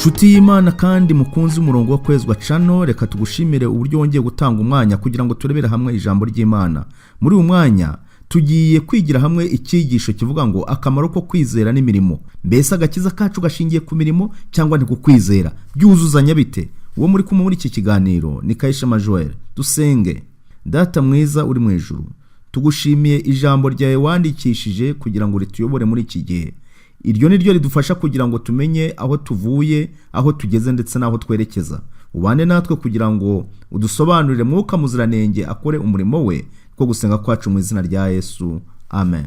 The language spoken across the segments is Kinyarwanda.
Nshuti y'Imana kandi mukunzi umurongo wa Kwezwa Channel, reka tugushimire uburyo wongeye gutanga umwanya kugira ngo turebere hamwe ijambo ry'Imana. Muri uyu mwanya tugiye kwigira hamwe icyigisho kivuga ngo akamaro ko kwizera n'imirimo. Mbese agakiza kacu gashingiye ku mirimo cyangwa ni ku kwizera? Byuzuzanya bite? Uwo muri kumwe muri iki kiganiro ni Kayishema Joel. Dusenge. Data mwiza uri mu ijuru, tugushimiye ijambo ryawe wandikishije kugira ngo rituyobore muri iki gihe. Iryo ni ryo ridufasha kugira ngo tumenye aho tuvuye, aho tugeze ndetse n'aho twerekeza. Ubane natwe kugira ngo udusobanurire, Mwuka Muziranenge akore umurimo we. Two gusenga kwacu mu izina rya Yesu, amen.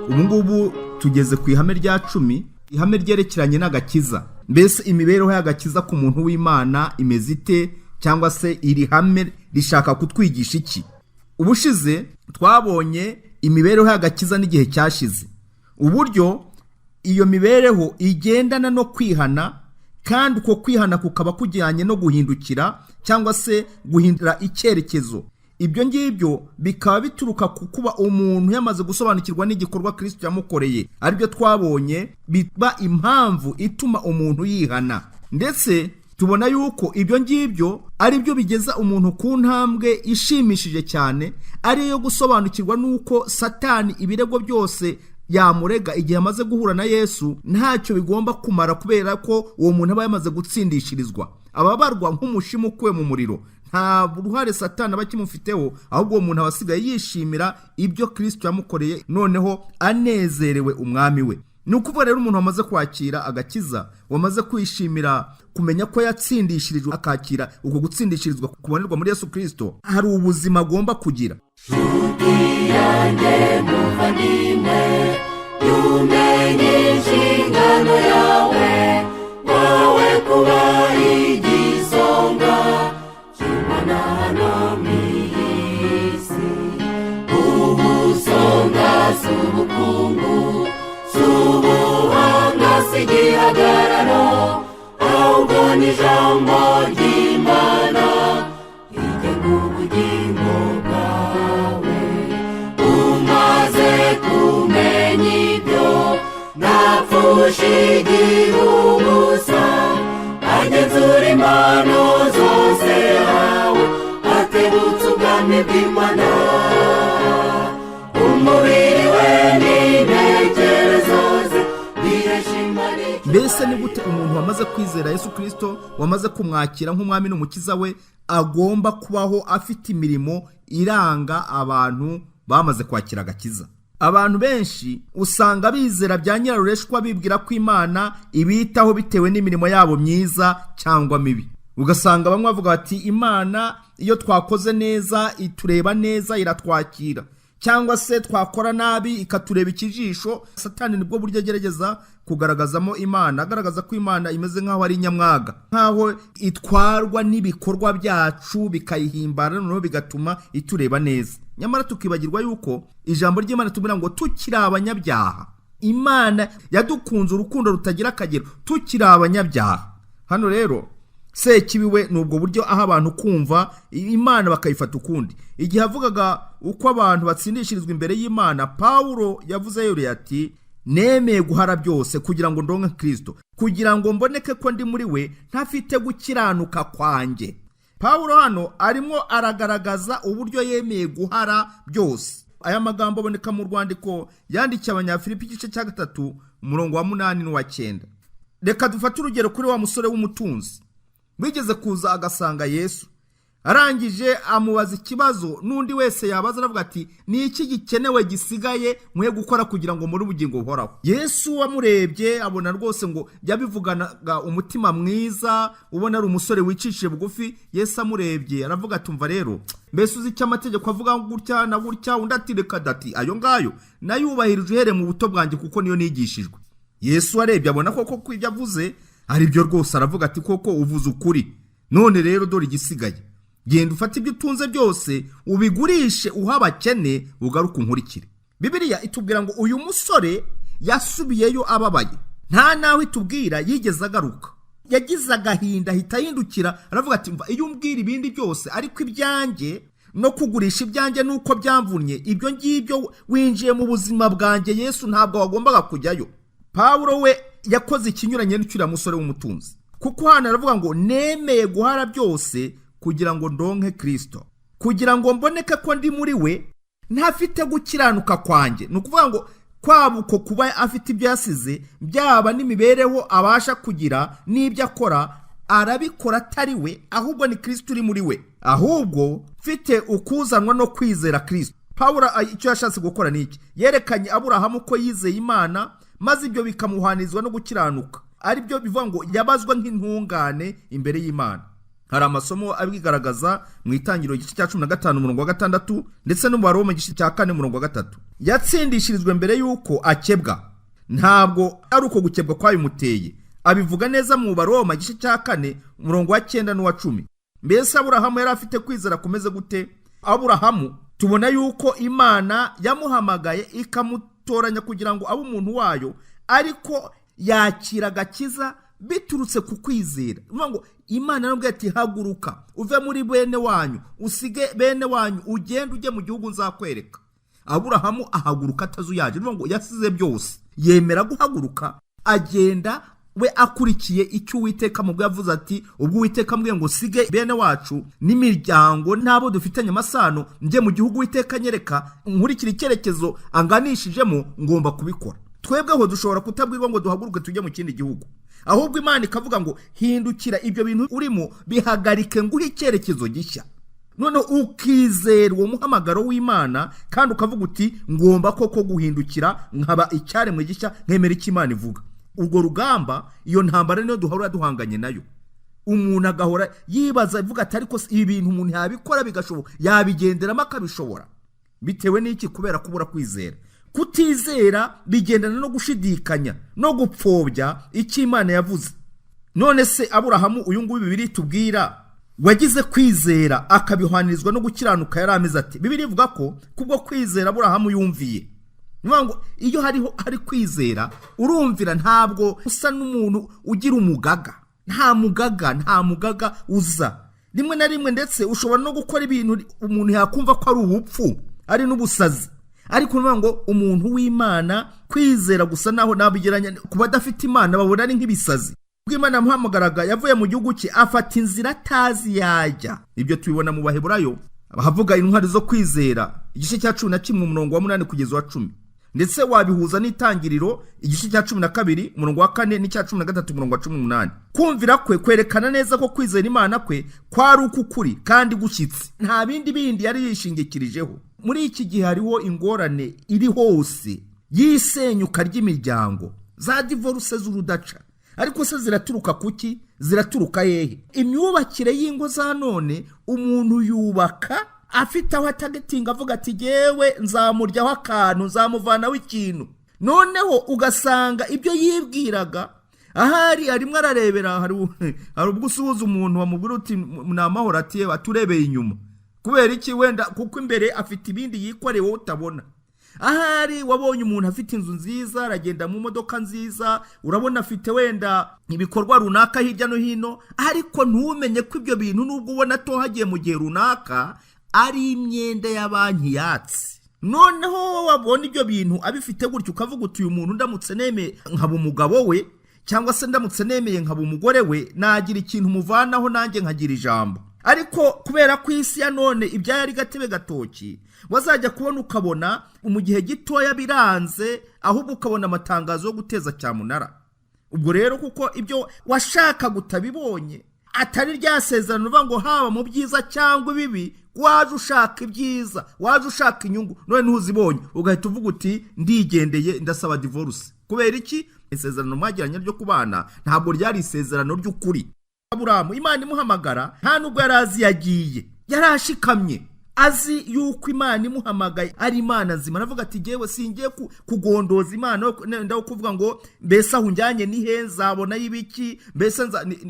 Ubu ngubu tugeze ku ihame rya 10, ihame ryerekeranye n'agakiza. Mbese imibereho y'agakiza ku muntu w'Imana imeze ite, cyangwa se iri hame rishaka kutwigisha iki? Ubushize twabonye imibereho y'agakiza n'igihe cyashize, uburyo iyo mibereho igendana no kwihana, kandi uko kwihana kukaba kujyanye no guhindukira cyangwa se guhindura icyerekezo. Ibyo ngibyo bikaba bituruka ku kuba umuntu yamaze gusobanukirwa n'igikorwa Kristo yamukoreye, aribyo twabonye biba impamvu ituma umuntu yihana. Ndetse tubona yuko ibyo ngibyo ari byo bigeza umuntu ku ntambwe ishimishije cyane, ari iyo gusobanukirwa n'uko Satani ibirego byose yamurega igihe amaze guhura na Yesu ntacyo bigomba kumara, kubera ko uwo muntu aba yamaze gutsindishirizwa, ababarwa nk'umushimu ukuwe mu muriro. Nta ruhare Satani aba akimufiteho, ahubwo uwo muntu aba asigaye yishimira ibyo Kristo yamukoreye, noneho anezerewe umwami we. Ni ukuvuga rero umuntu wamaze kwakira agakiza, wamaze kwishimira kumenya ko yatsindishirijwe, akakira uko gutsindishirizwa kubonerwa muri Yesu Kristo, hari ubuzima agomba kugira. Nshuti yanjye muvandimwe, yumenye inshingano yawe, wowe kuba igisonga cy'Imana hano mu isi. Ubusonga si ubukungu, si ubuhanga, si igihagararo, ahubwo ni ijambo ry'Imana rigenga ubugingo bwawe. Umaze kumenya ibyo, ntapfusha igihe ubusa, agenzura impano zose yawe, atebutse ubwami bw'Imana. Umubiri we n'intekerezo ze bihesha Imana. Mbese ni gute umuntu wamaze kwizera Yesu Kirisito, wamaze kumwakira nk'umwami n'umukiza we, agomba kubaho afite imirimo iranga abantu bamaze kwakira agakiza? Abantu benshi usanga bizera bya nyirarureshwa, bibwira ko Imana ibitaho bitewe n'imirimo yabo myiza cyangwa mibi. Ugasanga bamwe bavuga bati: "Imana iyo twakoze neza itureba neza, iratwakira, cyangwa se twakora nabi ikatureba ikijisho." Satani nibwo buryo agerageza kugaragazamo Imana, agaragaza ko Imana imeze nk'aho ari inyamwaga, nk'aho itwarwa n'ibikorwa byacu bikayihimbara, noneho bigatuma itureba neza. Nyamara tukibagirwa yuko ijambo ry'Imana tubwira ngo tukiri abanyabyaha Imana yadukunze urukundo rutagira akagero, tukiri abanyabyaha. Hano rero Sekibi we ni ubwo buryo aho abantu kumva Imana bakayifata ukundi. Igihe avugaga uko abantu batsindishirizwa imbere y'Imana, Pawulo yavuze yeruye ati: "Nemeye guhara byose kugira ngo ndonke Kirisito, kugira ngo mboneke ko ndi muri we ntafite gukiranuka kwanjye." Pawulo hano arimo aragaragaza uburyo yemeye guhara byose. Aya magambo aboneka mu rwandiko yandikiye Abanyafilipi, igice cya 3, umurongo wa 8 n'uwa 9. Reka dufate urugero kuri wa musore w'umutunzi wigeze kuza agasanga Yesu, arangije amubaza ikibazo n'undi wese yabaza, aravuga ati: "Ni iki gikenewe gisigaye nkwiye gukora kugira ngo muri ubugingo buhoraho?" Yesu wamurebye abona rwose ngo yabivuganaga umutima mwiza, ubona ari umusore wicishije bugufi. Yesu amurebye aravuga ati: "Umva rero, mbese uzi icyo amategeko avuga gutya na gutya?" Undi ati: "Reka dati, ayo ngayo nayubahirije uhereye mu buto bwanjye, kuko niyo nigishijwe." Yesu arebye abona koko ko ibyo avuze ari byo rwose, aravuga ati: "Koko uvuze ukuri. None rero dore igisigaye: genda ufate ibyo utunze byose ubigurishe uha abakene, ugaruke unkurikire." Bibiliya itubwira ngo uyu musore yasubiyeyo ababaye. Nta naho itubwira yigeze agaruka. Yagize agahinda, ahita ahindukira aravuga ati: "Mva, iyo umbwira ibindi byose, ariko ibyanjye No kugurisha ibyanjye nuko byamvunnye, ibyo ngibyo winjiye mu buzima bwanjye Yesu, ntabwo wagombaga kujyayo. Pawulo we yakoze ikinyuranye n'icyuriya musore w'umutunzi, kuko hano aravuga ngo nemeye guhara byose kugira ngo ndonke Kirisito, kugira ngo mboneke ko ndi muri we ntafite gukiranuka kwanjye. Ni ukuvuga ngo kwaba uko kuba afite ibyo yasize, byaba n'imibereho abasha kugira n'ibyo akora, arabikora atari we, ahubwo ni Kirisito uri muri we, ahubwo mfite ukuzanwa no kwizera Kirisito. Pawulo icyo yashatse gukora ni iki? Yerekanye Aburahamu ko yizeye Imana, maze ibyo bikamuhanirizwa no gukiranuka, ari byo bivuga ngo yabazwa nk'intungane imbere y'Imana. Hari amasomo abigaragaza mu Itangiriro igice cya 15 umurongo wa 6, ndetse n'umubare wo mu gice cya 4 umurongo wa 3. Yatsindishirijwe mbere y'uko akebwa, ntabwo ari uko gukebwa kwabimuteye. Abivuga neza mu Baroma igice cya 4 umurongo wa 9 n'uwa 10. Mbese Aburahamu yari afite kwizera kumeze gute? Aburahamu tubona yuko Imana yamuhamagaye ikamutoranya kugira ngo abe umuntu wayo, ariko yakira agakiza biturutse ku kwizera. Ni ngo Imana yaramubwiye ati haguruka uve muri bene wanyu, usige bene wanyu, ugende ujye mu gihugu nzakwereka. Aburahamu ahaguruka atazuyaje, ni ngo yasize byose, yemera guhaguruka agenda we akurikiye icyo Uwiteka mu bwo yavuze, ati ubwo Uwiteka ambwiye ngo sige bene wacu n'imiryango n'abo dufitanye amasano njye mu gihugu Uwiteka anyereka, nkurikira icyerekezo anganishijemo, ngomba kubikora. Twebweho dushobora kutabwirwa ngo duhaguruke tujye mu kindi gihugu, ahubwo Imana ikavuga ngo hindukira, ibyo bintu urimo bihagarike, nguhe icyerekezo gishya. Noneho ukizera uwo muhamagaro w'Imana kandi ukavuga uti ngomba koko guhindukira nkaba icyaremwe gishya, nkemera icyo Imana ivuga. Urwo rugamba, iyo ntambara niyo duhora duhanganye nayo. Umuntu agahora yibaza avuga ati ariko ibi bintu umuntu yabikora bigashoboka, yabigenderamo akabishobora? Bitewe n'iki? Kubera kubura kwizera. Kutizera bigendana no gushidikanya no gupfobya icyo Imana yavuze. None se Aburahamu uyu nguyu Bibiri tubwira wagize kwizera akabihwanirizwa no gukiranuka yari ameze ati? Bibiri ivuga ko kubwo kwizera Aburahamu yumviye. Ni ngo iyo hariho hari kwizera urumvira, ntabwo usa n'umuntu ugira umugaga. Nta mugaga, nta mugaga uza. Rimwe na rimwe ndetse ushobora no gukora ibintu umuntu yakumva ko ari ubupfu, ari n'ubusazi, ariko ni ngo umuntu w'Imana kwizera gusa naho nabigeranya ku badafite Imana babona ari nk'ibisazi. Ubwo Imana yamuhamagaraga yavuye mu gihugu cye, afata inzira atazi yajya. Ibyo tubibona mu Baheburayo ahavuga intwari zo kwizera, igice cya 11 umurongo wa 8 kugeza uwa 10, ndetse wabihuza n'Itangiriro igice cya 12 umurongo wa 4 n'icya 13 umurongo wa 18. Kumvira kwe kwerekana neza ko kwizera Imana kwe kwari uk'ukuri kandi gushyitse, nta bindi bindi yari yishingikirijeho. Muri iki gihe hariho ingorane iri hose y'isenyuka ry'imiryango, za divorce z'urudaca. Ariko se ziraturuka kuki? Ziraturuka hehe? Imyubakire y'ingo za none, umuntu yubaka afite aho atargetinga, avuga ati yewe nzamuryaho akantu, nzamuvanaho ikintu. Noneho ugasanga ibyo yibwiraga ahari arimo ararebera. Hari ubwo usuhuza umuntu, wamubwira uti ni amahoro, ati yewe aturebeye inyuma. Kubera iki? Wenda kuko imbere afite ibindi yikoreye wowe utabona. Ahari wabonye umuntu afite inzu nziza, aragenda mu modoka nziza, urabona afite wenda ibikorwa runaka hirya no hino, ariko ntumenye ko ibyo bintu nubwo ubona atohagiye mu gihe runaka ari imyenda ya banki yatse. Noneho wowe wabona ibyo bintu abifite gutyo, ukavuga uti uyu muntu ndamutse nemeye nkaba umugabo we, cyangwa se ndamutse nemeye nkaba umugore we, nagira ikintu muvanaho, nanjye nkagira ijambo. Ariko kubera ko isi ya none ibyayo ari gatebe gatoki, wazajya kubona ukabona mu gihe gitoya biranze, ahubwo ukabona amatangazo yo guteza cyamunara. Ubwo rero kuko ibyo washakaga utabibonye, atari rya sezerano uvuga ngo haba mu byiza cyangwa ibibi, waje ushaka ibyiza, waje ushaka inyungu, none ntuzibonye, ugahita uvuga uti ndigendeye, ndasaba divorce. Kubera iki? Isezerano mwagiranye ryo kubana ntabwo ryari isezerano ry'ukuri. Aburamu Imana imuhamagara nta nubwo yari azi yagiye, yari ashikamye azi yuko Imana imuhamagaye ari Imana nzima. Aravuga ati ngewe singiye kugondoza Imana wenda kuvuga ngo mbese aho unjyanye ni he, nzabona y'ibiki? Mbese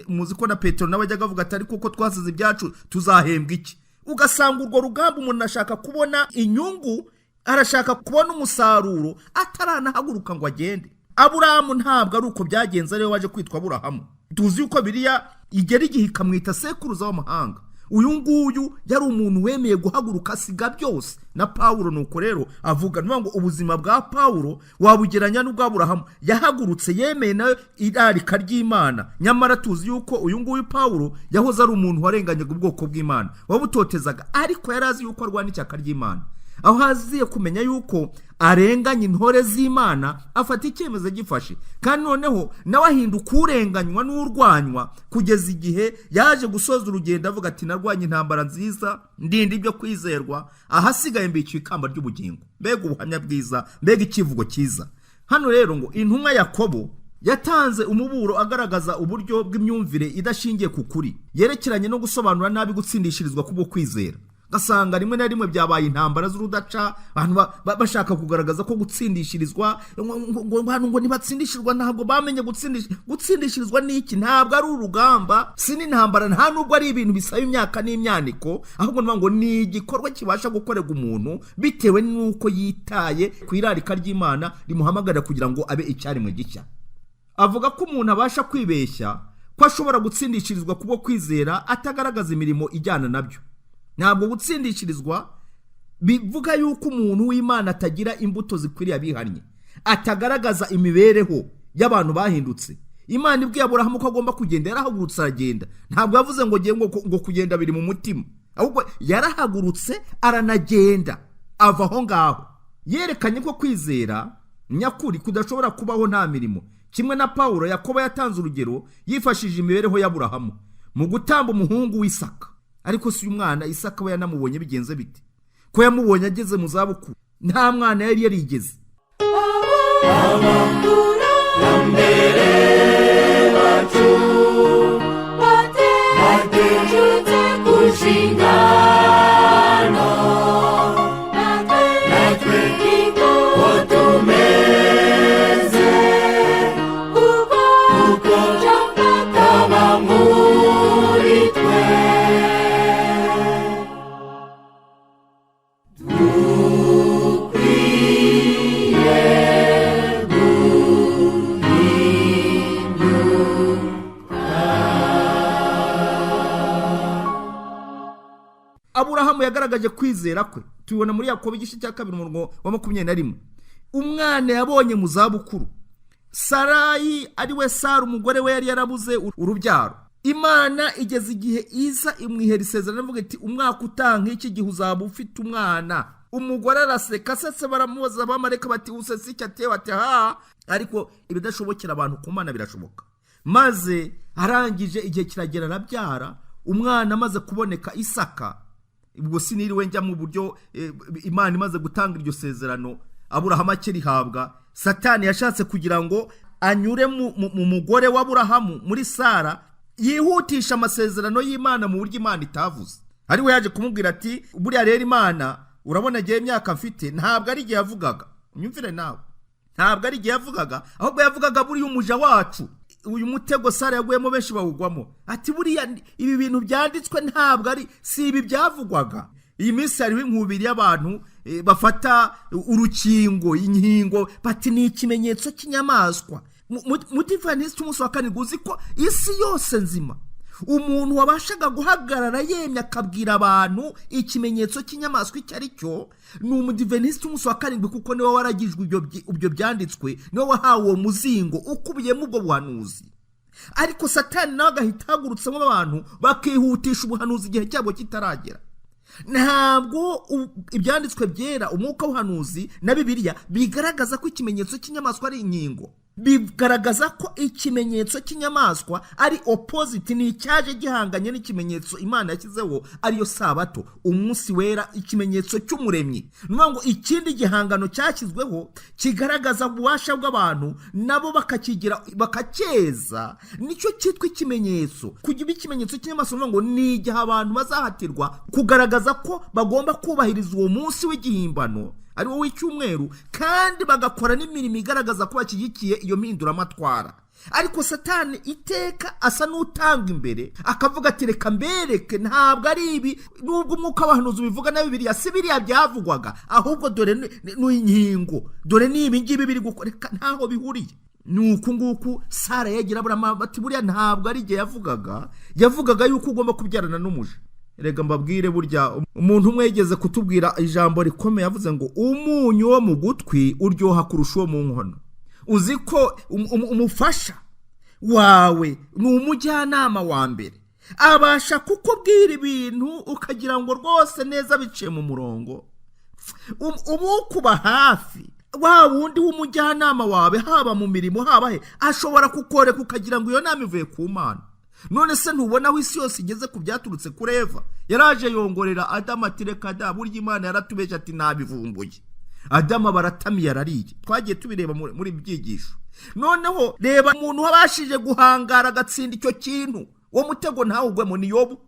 muzi ko na Petero nawe ajyaga avuga ati ariko uko twasize ibyacu tuzahembwa iki? Ugasanga urwo rugamba, umuntu ashaka kubona inyungu, arashaka kubona umusaruro ataranahaguruka ngo agende. Aburahamu ntabwo ari uko byagenze, ariwe waje kwitwa Aburahamu. Tuzi yuko biriya igera igihe ikamwita sekuruza w'amahanga. Uyu nguyu yari umuntu wemeye guhaguruka asiga byose. Na Pawulo nuko rero avuga, ni ngo ubuzima bwa Pawulo wabugeranya n'ubw'Aburahamu. Yahagurutse yemeye nayo irarika ry'Imana. Nyamara tuzi yuko uyu nguyu Pawulo yahoze ari umuntu warenganyaga ubwoko bw'Imana, wabutotezaga, ariko yari azi yuko arwana ishyaka ry'Imana. Aho aziye kumenya yuko arenganya intore z'Imana, afata icyemezo gifashe, kandi noneho nawe ahinduka urenganywa n'urwanywa, kugeza igihe yaje gusoza urugendo avuga ati: "Narwanye intambara nziza, ndinda ibyo kwizerwa, ahasigaye mbikiwe ikamba ry'ubugingo." Mbega ubuhamya bwiza, mbega icyivugo cyiza! Hano rero ngo intumwa Yakobo yatanze umuburo agaragaza uburyo bw'imyumvire idashingiye ku kuri yerekeranye no gusobanura nabi gutsindishirizwa kubwo kwizera. Ugasanga rimwe na rimwe byabaye intambara z'urudaca, abantu bashaka kugaragaza ko gutsindishirizwa ngo abantu ngo ntibatsindishirizwa, ntabwo bamenye gutsindishirizwa n'iki. Ntabwo ari urugamba, si n'intambara, nta nubwo ari ibintu bisaba imyaka n'imyaniko, ahubwo ni ngo ni igikorwa kibasha gukorerwa umuntu bitewe n'uko yitaye ku irarika ry'Imana rimuhamagarira kugira ngo abe icyaremwe gishya. Avuga ko umuntu abasha kwibeshya ko ashobora gutsindishirizwa kubwo kwizera atagaragaza imirimo ijyana nabyo. Ntabwo gutsindishirizwa bivuga yuko umuntu w'Imana atagira imbuto zikwiriye abihannye, atagaragaza imibereho y'abantu bahindutse. Imana ibwiye Aburahamu ko agomba kugenda, yarahagurutse aragenda. Ntabwo yavuze ngo ngo kugenda biri mu mutima, ahubwo yarahagurutse aranagenda, ava aho ngaho. Yerekanye ko kwizera nyakuri kudashobora kubaho nta mirimo. Kimwe na Pawulo, Yakobo yatanze urugero yifashishije imibereho y'Aburahamu mu gutamba umuhungu w'Isaka. Ariko si uyu mwana Isaka we yanamubonye bigenze bite, ko yamubonye ageze mu zabukuru, nta mwana yari yarigeze? Abakurambere bacu bateshutse ku nshingano, natwe niko tumeze, kuko Jambo ataba muri twe. Dukwiye guhinyuka. Aburahamu yagaragaje kwizera kwe, tubibona muri Yakobo igice cya 2, umurongo wa 21. Umwana yabonye mu zabukuru, Sarayi ari we Sara umugore we yari yarabuze urubyaro. Imana igeze igihe iza imwihera isezerano, ivuga iti: "Umwaka utaha nk'iki gihe uzaba ufite umwana." Umugore araseka. Asetse baramubaza abamarayika bati: "Usetse icyo?" Atewe ati: "Ha, ariko ibidashobokera abantu ku Mana birashoboka." Maze arangije igihe kiragera arabyara. Umwana amaze kuboneka, Isaka, ubwo siniriwe njya mu buryo Imana imaze gutanga iryo sezerano, Aburahamu akirihabwa, Satani yashatse kugira ngo anyure mu mugore w'Aburahamu, muri Sara, yihutisha amasezerano y'Imana mu buryo Imana itavuze. Ariwe yaje kumubwira ati: "Buriya rero Imana urabona agiye imyaka mfite, ntabwo ari igihe yavugaga." Unyumvire nawe, ntabwo ari igihe yavugaga, ahubwo yavugaga buriya umuja wacu. Uyu mutego Sara yaguyemo benshi bawugwamo, ati: "Buriya ibi bintu byanditswe ntabwo ari, si ibi byavugwaga." Iyi minsi hariho inkubiri y'abantu bafata urukingo, inkingo, bati ni ikimenyetso cy'inyamaswa. Mudivantisiti umunsi wa karindwi, uzi ko isi yose nzima umuntu wabashaga guhagarara yemye akabwira abantu ikimenyetso cy'inyamaswa icyo ari cyo ni Umudivenisiti umunsi wa karindwi, kuko niwe waragijwe ibyo byanditswe, niwe wahawe uwo muzingo ukubiyemo ubwo buhanuzi. Ariko Satani nawe agahita ahagurutsemo abantu bakihutisha ubuhanuzi igihe cyabwo kitaragera. Ntabwo ibyanditswe byera, umwuka w'ubuhanuzi na Bibiliya bigaragaza ko ikimenyetso cy'inyamaswa ari inkingo. Bigaragaza ko ikimenyetso cy'inyamaswa ari opposite, ni icyaje gihanganye n'ikimenyetso Imana yashyizeho, ariyo sabato, umunsi wera, ikimenyetso cy'Umuremyi. Ni ukuvuga ngo ikindi gihangano cyashyizweho kigaragaza ububasha bw'abantu, nabo bakakigira bakacyeza, nicyo cyitwa ikimenyetso. Kugira ikimenyetso cy'inyamaswa, ni ukuvuga ngo ni igihe abantu bazahatirwa kugaragaza ko bagomba kubahiriza uwo munsi w'igihimbano, ari wo w'icyumweru, kandi bagakora n'imirimo igaragaza ko bashyigikiye iyo mpinduramatwara. Ariko Satani iteka asa n'utanga imbere, akavuga ati: "Reka mbereke, ntabwo ari ibi, nubwo umwuka w'abahanuzi ubivuga na Bibiliya, si biriya byavugwaga, ahubwo dore ni inkingo, dore ni ibi ngibi biri gukoreka, ntaho bihuriye." Ni uku nguku Sara yagira Aburahamu bati: "Buriya ntabwo ari igihe yavugaga, yavugaga yuko ugomba kubyarana n'umuja." Rega mbabwire, burya umuntu umwe yigeze kutubwira ijambo rikomeye, yavuze ngo umunyu wo mu gutwi uryoha kurusha uwo mu nkono. Uzi ko umufasha wawe ni umujyanama wa mbere, abasha kukubwira ibintu ukagira ngo rwose neza biciye mu murongo. Uba ukuba hafi, wa wundi w'umujyanama wawe, haba mu mirimo, haba he, ashobora kukoreka ukagira ngo iyo nama ivuye ku Mana. None se ntubona aho isi yose igeze ku byaturutse kuri Eva? Yaraje yongorera Adamu ati: "Reka da, burya Imana yaratubeshye." Ati: "Nabivumbuye." Adamu baratamiye, arariye. Twagiye tubireba muri ibi byigisho. Noneho reba umuntu wabashije guhangara agatsinda icyo kintu, uwo mutego ntawugwemo, ni Yobu.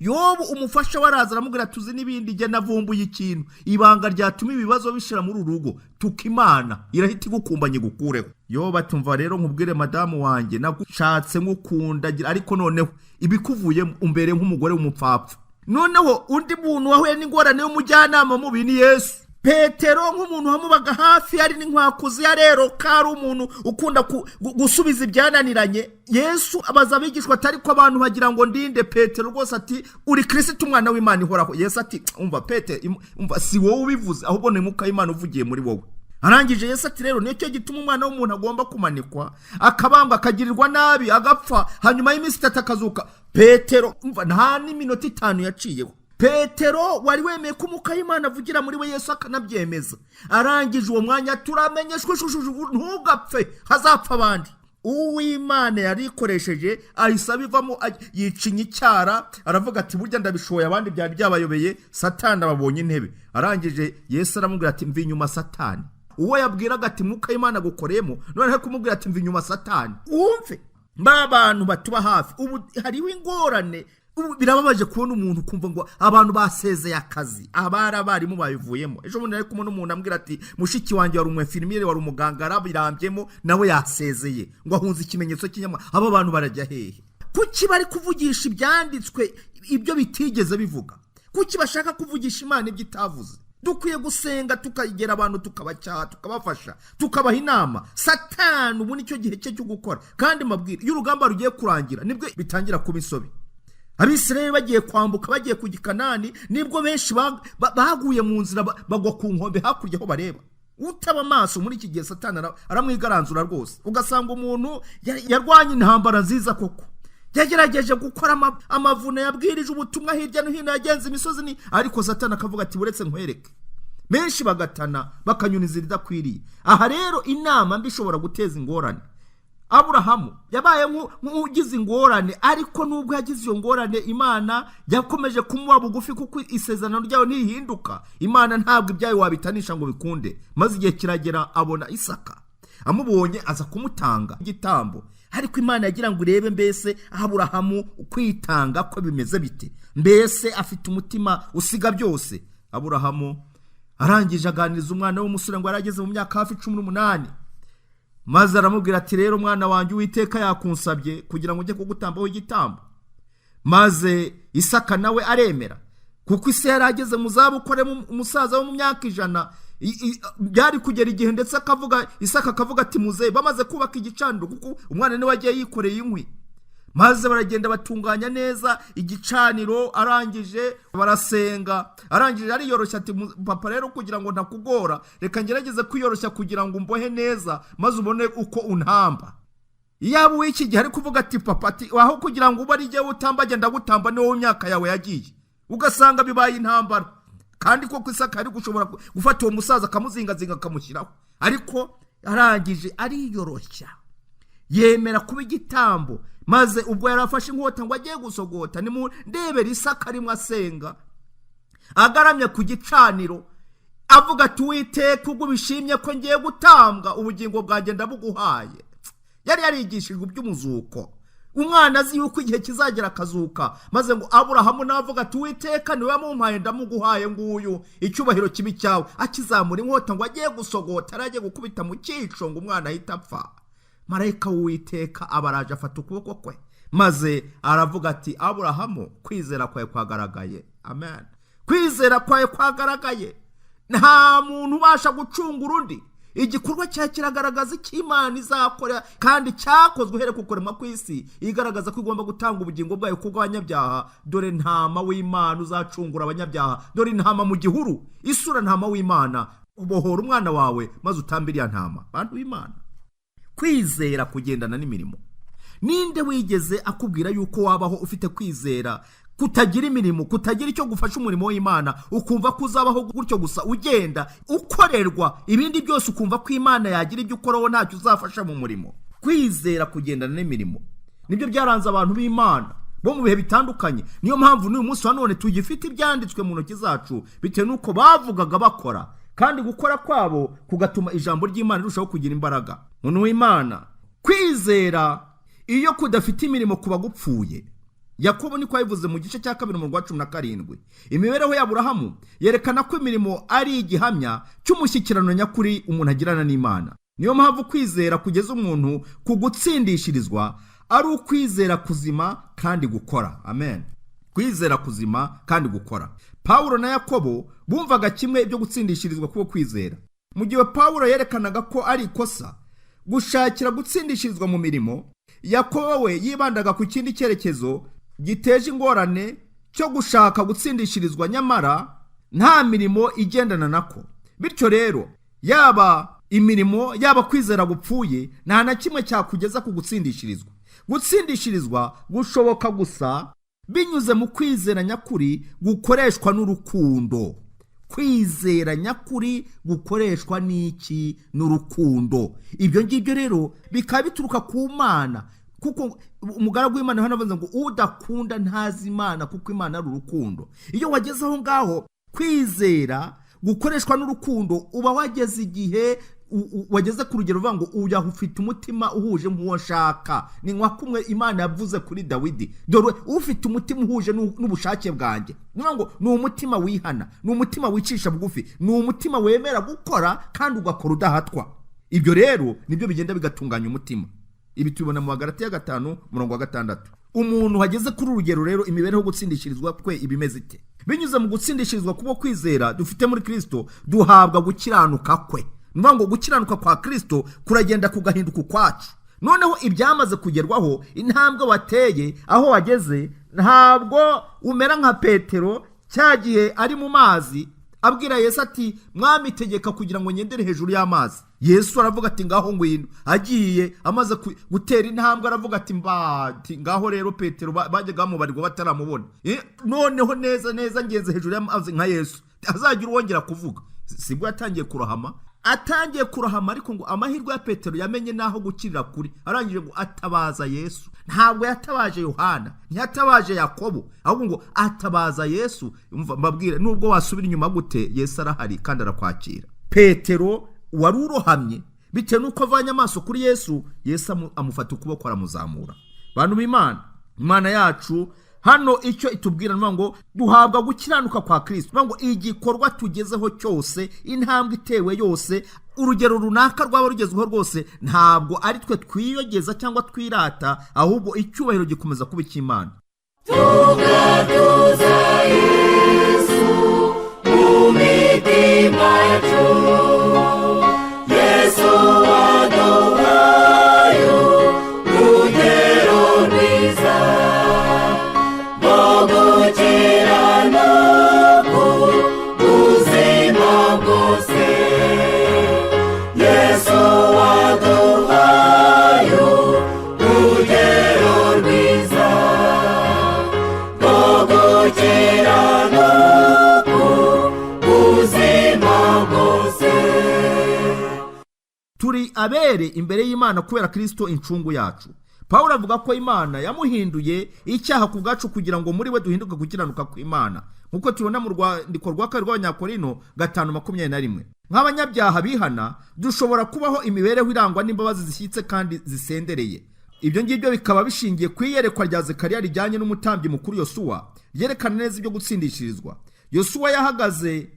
Yobu umufasha we araza aramubwira: "Tuzi n'ibindi, jye navumbuye ikintu, ibanga ryatuma ibibazo bishira muri uru rugo: tuka Imana, irahita igukumbanya igukureho." Yobu atumva: "Rero nkubwire madamu wanjye, nagushatse ngukunda, ariko noneho ibikuvuyemo umbere nk'umugore w'umupfapfa." Noneho undi muntu wahuye n'ingorane y'umujyanama mubi ni Yesu. Petero, nk'umuntu wamubaga hafi, ari n'inkwakuzi ya rero, ko ari umuntu ukunda gusubiza ibyananiranye. Yesu abaza abigishwa atari ko abantu bagira ngo ndinde? Petero rwose ati: "Uri Kirisiti, umwana w'Imana ihoraho." Yesu ati: "Umva Pete, umva, si wowe ubivuze, ahubwo ni Mwuka w'Imana uvugiye muri wowe." Arangije Yesu ati: "Rero nicyo gituma umwana w'umuntu agomba kumanikwa, akabambwa, akagirirwa nabi, agapfa, hanyuma y'iminsi 3 akazuka." Petero, umva, nta n'iminota 5 yaciyeho, Petero wari wemeye ko Umwuka w'Imana avugira muri we, Yesu akanabyemeza, arangije uwo mwanya: "Turamenyeshwa ishusho, ntugapfe, hazapfa abandi." Uw'Imana yarikoresheje ahise abivamo, yicinya icyara, aravuga ati: "Burya ndabishoboye, abandi byari byabayobeye, Satani ababonye intebe." Arangije Yesu aramubwira ati: "Mva inyuma, Satani." Uwo yabwiraga ati: "Mwuka w'Imana agukoreyemo," noneho kumubwira ati: "Mva inyuma, Satani." Wumve ba bantu batuba hafi. Ubu hariho ingorane. Ubu birababaje kubona umuntu ukumva ngo abantu basezeye akazi, abari abarimu babivuyemo. Ejo bundi nari kumwe n'umuntu ambwira ati: "Mushiki wanjye wari umwefirimiye, wari umuganga, arabirambyemo, nawe yasezeye ngo ahunze ikimenyetso cy'inyama." Abo bantu barajya hehe? Kuki bari kuvugisha ibyanditswe ibyo bitigeze bivuga? Kuki bashaka kuvugisha Imana ibyo itavuze? Dukwiye gusenga, tukegera abantu, tukabacyaha, tukabafasha, tukabaha inama. Satani ubu nicyo gihe cye cyo gukora. Kandi mbabwire, iyo urugamba rugiye kurangira nibwo bitangira kuba insobe. Abisirayeli bagiye kwambuka, bagiye ku Gikanani, nibwo benshi baguye mu nzira, bagwa ku nkombe hakurya aho bareba. Utaba amaso muri iki gihe, Satani aramwigaranzura rwose, ugasanga umuntu yarwanye intambara nziza koko, yagerageje gukora amavune, yabwirije ubutumwa hirya no hino, yagenze imisozi ni, ariko Satani akavuga ati: "Buretse nkwereke." Benshi bagatana, bakanyura inzira idakwiriye. Aha rero inama mbi ishobora guteza ingorane. Aburahamu yabaye nk'ugize ingorane, ariko nubwo yagize iyo ngorane, Imana yakomeje kumuba bugufi, kuko isezerano ryayo ntirihinduka. Imana ntabwo ibyayo wabitanisha ngo bikunde. Maze igihe kiragera abona Isaka, amubonye aza kumutanga igitambo. Ariko Imana yagira ngo irebe mbese Aburahamu kwitanga ko bimeze bite, mbese afite umutima usiga byose. Aburahamu arangije aganiriza umwana w'umusore, ngo yari ageze mu myaka hafi 18, maze aramubwira ati: "Rero mwana wanjye, Uwiteka yakunsabye kugira ngo ujye kugutambaho igitambo." Maze Isaka nawe aremera, kuko isi yari ageze mu zabukuru, umusaza wo mu myaka 100. Byari kugera igihe ndetse akavuga, Isaka akavuga ati: "Muzehe." Bamaze kubaka igicaniro, kuko umwana niwe wagiye yikoreye inkwi, maze baragenda batunganya neza igicaniro. Arangije barasenga, arangije ariyoroshya ati: "Papa, rero kugira ngo ntakugora, reka ngerageze kwiyoroshya kugira ngo umbohe neza, maze ubone uko untamba." Iyaba uw'iki gihe ari kuvuga ati: "Papa," ati, "aho kugira ngo ube ari jyewe utamba, genda gutamba, ni wowe imyaka yawe yagiye." Ugasanga bibaye intambara. Kandi koko Isaka yari gushobora gufata uwo musaza akamuzingazinga akamushyiraho, ariko arangije ariyoroshya, yemera kuba igitambo. Maze ubwo yari afashe inkota ngo agiye gusogota, ndebera Isaka arimo asenga agaramye ku gicaniro, avuga ati: "Uwiteka, ubwo ubishimye ko ngiye gutambwa, ubugingo bwanjye ndabuguhaye." Yari yarigishijwe iby'umuzuko, umwana azi yuko igihe kizagera akazuka. Maze ngo Aburahamu navuga ati: "Uwiteka niwe wamumpaye, ndamuguhaye, nguyu, icyubahiro kibi cyawe." Akizamura inkota ngo agiye gusogota, yari agiye gukubita mu cyico ngo umwana ahite apfa, marayika w'Uwiteka aba araje, afata ukuboko kwe, maze aravuga ati: "Aburahamu, kwizera kwawe kwagaragaye." Amen. Kwizera kwawe kwagaragaye. Nta muntu ubasha gucungura undi. Igikorwa cyawe kiragaragaza icyo Imana izakora, kandi cyakozwe uhereye ku kuremwa kw'isi, igaragaza ko igomba gutanga ubugingo bwayo kubw'abanyabyaha. Dore ntama w'Imana uzacungura abanyabyaha, dore intama mu gihuru, isura ntama w'Imana. Ubohora umwana wawe maze utambe iriya ntama. Bantu b'Imana, kwizera kugendana n'imirimo. Ninde wigeze akubwira yuko wabaho ufite kwizera kutagira imirimo, kutagira icyo gufasha umurimo w'Imana, ukumva ko uzabaho gutyo gusa, ugenda ukorerwa ibindi byose, ukumva ko Imana yagira ibyo ukoraho, ntacyo uzafasha mu murimo? Kwizera kugendana n'imirimo nibyo byaranze abantu b'Imana bo mu bihe bitandukanye. Niyo mpamvu n'uyu munsi wa none tugifite ibyanditswe mu ntoki zacu, bitewe n'uko bavugaga bakora, kandi gukora kwabo kugatuma ijambo ry'Imana rirushaho kugira imbaraga. Muntu w'Imana, kwizera iyo kudafite imirimo kuba gupfuye. Yakobo niko yabivuze mu gice cya 2 mu 17. Imibereho ya Aburahamu yerekana ko imirimo ari igihamya cy'umushyikirano nyakuri umuntu agirana n'Imana. Niyo mpamvu kwizera kugeza umuntu ku gutsindishirizwa ari ukwizera kuzima kandi gukora. Amen. Kwizera kuzima kandi gukora. Pawulo na Yakobo bumvaga kimwe ibyo gutsindishirizwa kuko kwizera. Mu gihe Pawulo yerekanaga ko ari ikosa gushakira gutsindishirizwa mu mirimo, Yakobo we yibandaga ku kindi cyerekezo giteje ingorane cyo gushaka gutsindishirizwa nyamara nta mirimo igendana nako. Bityo rero, yaba imirimo, yaba kwizera gupfuye, nta na kimwe cyakugeza ku gutsindishirizwa. Gutsindishirizwa gushoboka gusa binyuze mu kwizera nyakuri gukoreshwa n'urukundo. Kwizera nyakuri gukoreshwa n'iki? N'urukundo. Ibyo ngibyo rero bikaba bituruka ku Mana, kuko umugaragu w'Imana hano avuze ngo udakunda ntazi Imana, kuko Imana ari urukundo. Iyo wageze aho ngaho, kwizera gukoreshwa n'urukundo, uba wageze igihe wageze ku rugero uvuga ngo uya ufite umutima uhuje nk'uwo nshaka. Ni nka kumwe Imana yavuze kuri Dawidi: "Dore ufite umutima uhuje n'ubushake bwanjye." Ni ngo ni umutima wihana, ni umutima wicisha bugufi, ni umutima wemera gukora kandi ugakora udahatwa. Ibyo rero nibyo bigenda bigatunganya umutima. Ibi tubibona mu Bagalatiya 5:6. Umuntu wageze kuri uru rugero rero, imibereho yo gutsindishirizwa kwe iba imeze ite? Binyuze mu gutsindishirizwa kubwo kwizera dufite muri Kirisito, duhabwa gukiranuka kwe. Ni ukuvuga ngo gukiranuka kwa Kirisito kuragenda kugahinduka ukwacu. Noneho ibyamaze kugerwaho, intambwe wateye, aho wageze, ntabwo umera nka Petero cya gihe ari mu mazi abwira Yesu ati: "Mwami, tegeka kugira ngo ngendere hejuru y'amazi." Yesu aravuga ati: "Ngaho ngwino." Agiye amaze gutera intambwe, aravuga ati: "Mbati ngaho rero." Petero bajyaga bamubarirwa bataramubona. Noneho neza neza ngenze hejuru y'amazi nka Yesu, azagira uwongera kuvuga. Sibwo yatangiye kurohama, atangiye kurohama, ariko ngo amahirwe ya Petero yamenye n'aho gukirira kuri. Arangije ngo atabaza Yesu. Ntabwo yatabaje Yohana, ntiyatabaje Yakobo, ahubwo ngo atabaza Yesu. Umva mbabwire, nubwo wasubira inyuma gute, Yesu arahari kandi arakwakira. Petero wari urohamye, bitewe n'uko avanye amaso kuri Yesu, Yesu amufata ukuboko aramuzamura. Bantu b'Imana, Imana yacu hano icyo itubwira ni ngo duhabwa gukiranuka kwa Kirisito. Ngo igikorwa tugezeho cyose, intambwe itewe yose, urugero runaka rwaba rugezweho rwose, ntabwo ari twe twiyogeza cyangwa twirata, ahubwo icyubahiro gikomeza kuba icy'Imana. Tugatuza Yesu mu mitima yacu. Yesu waduhaye urugero rwiza rwo gukiranuka ubuzima bwose. Yesu waduhaye urugero rwiza rwo gukiranuka ubuzima bwose. Turi abere imbere y'Imana kubera Kirisito incungu yacu. Pawulo avuga ko Imana yamuhinduye icyaha ku bwacu, kugira ngo muri we duhinduke gukiranuka kw'Imana, nk'uko tubona mu rwandiko rwa kabiri rw'Abanyakorino 5:21. Nk'abanyabyaha bihana, dushobora kubaho imibereho irangwa n'imbabazi zishyitse kandi zisendereye. Ibyo ngibyo bikaba bishingiye ku iyerekwa rya Zekariya rijyanye n'umutambyi mukuru Yosuwa, ryerekana neza ibyo gutsindishirizwa. Yosuwa yahagaze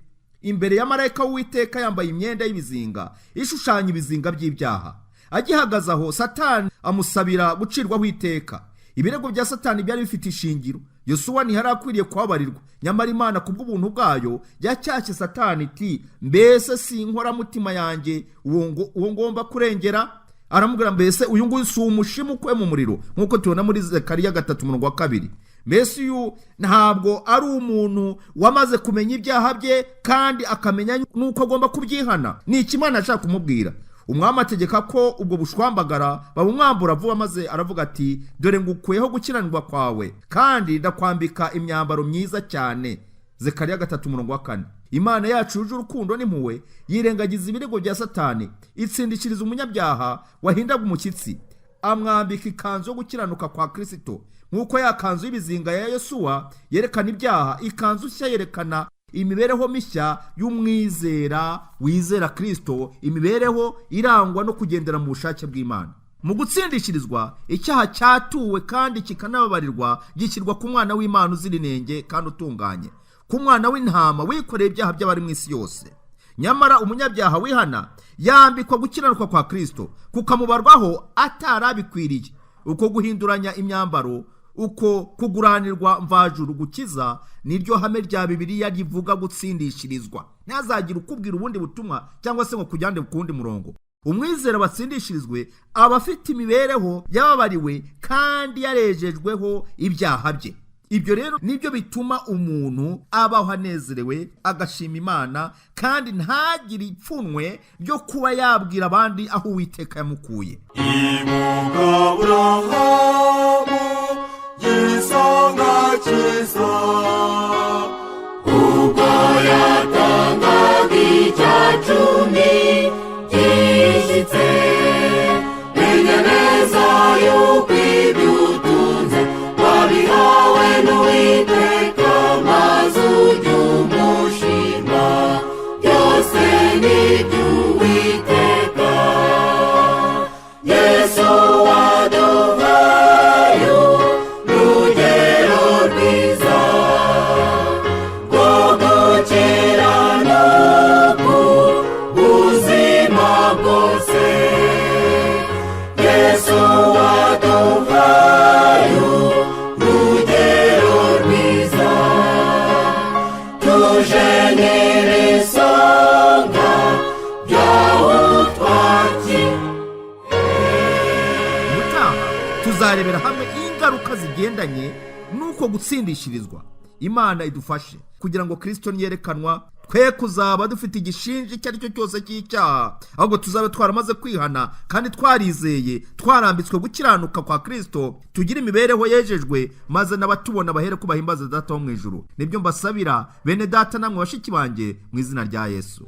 imbere ya marayika w'Uwiteka yambaye imyenda y'ibizinga ishushanya ibizinga by'ibyaha. Agihagaze aho, Satani amusabira gucirwaho iteka. Ibirego bya Satani byari bifite ishingiro. Yosuwa ntiyari akwiriye kubabarirwa, nyamara Imana kubw'ubuntu bwayo yacyashye Satani iti: "Mbese si inkoramutima yanjye uwo ngomba kurengera?" Aramubwira: "Mbese uyu nguyu si umushimu ukuwe mu muriro?" Nk'uko tubona muri Zekariya 3 umurongo wa 2. Mbese uyu ntabwo ari umuntu wamaze kumenya ibyaha bye kandi akamenya n'uko agomba kubyihana? Ni iki Imana ashaka kumubwira? Umwami ategeka ko ubwo bushwambagara babumwambura vuba, maze aravuga ati: "Dore ngukuyeho gukiranirwa kwawe, kandi ndakwambika imyambaro myiza cyane." Zekariya 3 umurongo wa 4. Imana yacu yuje urukundo n'impuhwe yirengagiza ibirego bya Satani, itsindikiriza umunyabyaha wahindaga umushyitsi, amwambika ikanzu yo gukiranuka kwa Kirisito. Nk'uko ya kanzu y'ibizinga ya Yosuwa yerekana ibyaha, ikanzu nshya yerekana imibereho mishya y'umwizera wizera Kirisito, imibereho irangwa no kugendera mu bushake bw'Imana. Mu gutsindishirizwa, icyaha cyatuwe kandi kikanababarirwa gishyirwa ku mwana w'Imana uzira inenge kandi utunganye, ku mwana w'intama wikoreye ibyaha by'abari mu isi yose. Nyamara umunyabyaha wihana yambikwa gukiranuka kwa Kirisito, kukamubarwaho atarabikwiriye. Uko guhinduranya imyambaro, uko kuguranirwa mvajuru gukiza, niryo hame rya Bibiliya rivuga gutsindishirizwa. Ntazagire ukubwira ubundi butumwa cyangwa se ngo kujyane ku wundi murongo. Umwizera watsindishirizwe aba afite imibereho yababariwe kandi yarejejweho ibyaha bye. Ibyo rero nibyo bituma umuntu abaho anezerewe, agashima Imana, kandi ntagire ipfunwe ryo kuba yabwira abandi aho Uwiteka yamukuye. Ibuka Aburahamu, gisonga cyiza, ubwo yatangaga icyacumi gishyitse. Menya neza yuko ibyo utunze wabihawe n'Uwiteka, maze ujye umushima, byose ni iby'Uwiteka. Yesu waduhaye urugero rwiza rwo gukiranuka ubuzima bwose. Yesu waduhaye urugero rwiza, tuje n'ibisonga byawutwaki. Ubutaha tuzarebera hamwe ingaruka zigendanye n'uko gutsindishirizwa. Imana idufashe kugira ngo Kirisito niyerekanwa twe kuzaba dufite igishinja icyo ari cyo cyose cy'icyaha, ahubwo tuzabe twaramaze kwihana kandi twarizeye, twarambitswe gukiranuka kwa Kirisito, tugire imibereho yejejwe, maze n'abatubona bahere ko bahimbaza Data wo mu ijuru. Nibyo mbasabira, bene Data namwe bashiki banjye, mu izina rya Yesu.